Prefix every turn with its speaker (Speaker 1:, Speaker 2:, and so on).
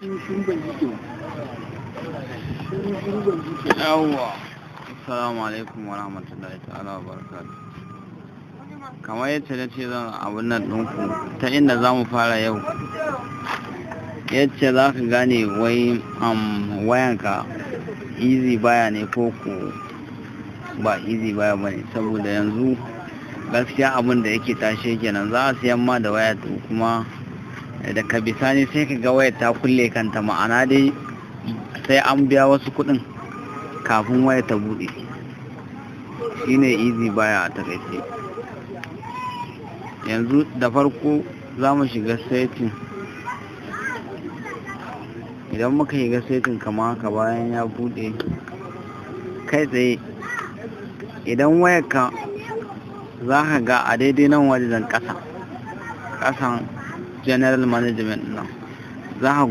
Speaker 1: Shiru ban ji ki ba. Shiru shiru ban ji ki.
Speaker 2: Yawwa, assalamu alaikum wa rahmatullahi ta'ala wa barakatuh. Kamar yadda na ce zan abun nan ɗinku ta inda za mu fara yau, yacce za ka gane wai wayanka easy buyer ne ko ko ba easy buyer ba ne. Saboda yanzu gaskiya abun da yake tashe kenan, za a siyan ma da waya, to kuma daga bisani sai ka ga wayar ta kulle kanta, ma'ana dai sai an biya wasu kuɗin kafin wayar ta buɗe. Shine easy buyer a takaice. Yanzu da farko za mu shiga setting. Idan muka shiga setting kamar haka, bayan ya buɗe kai tsaye, idan wayarka za ka ga a daidai nan wajen ƙasa ƙasan general management nan za ka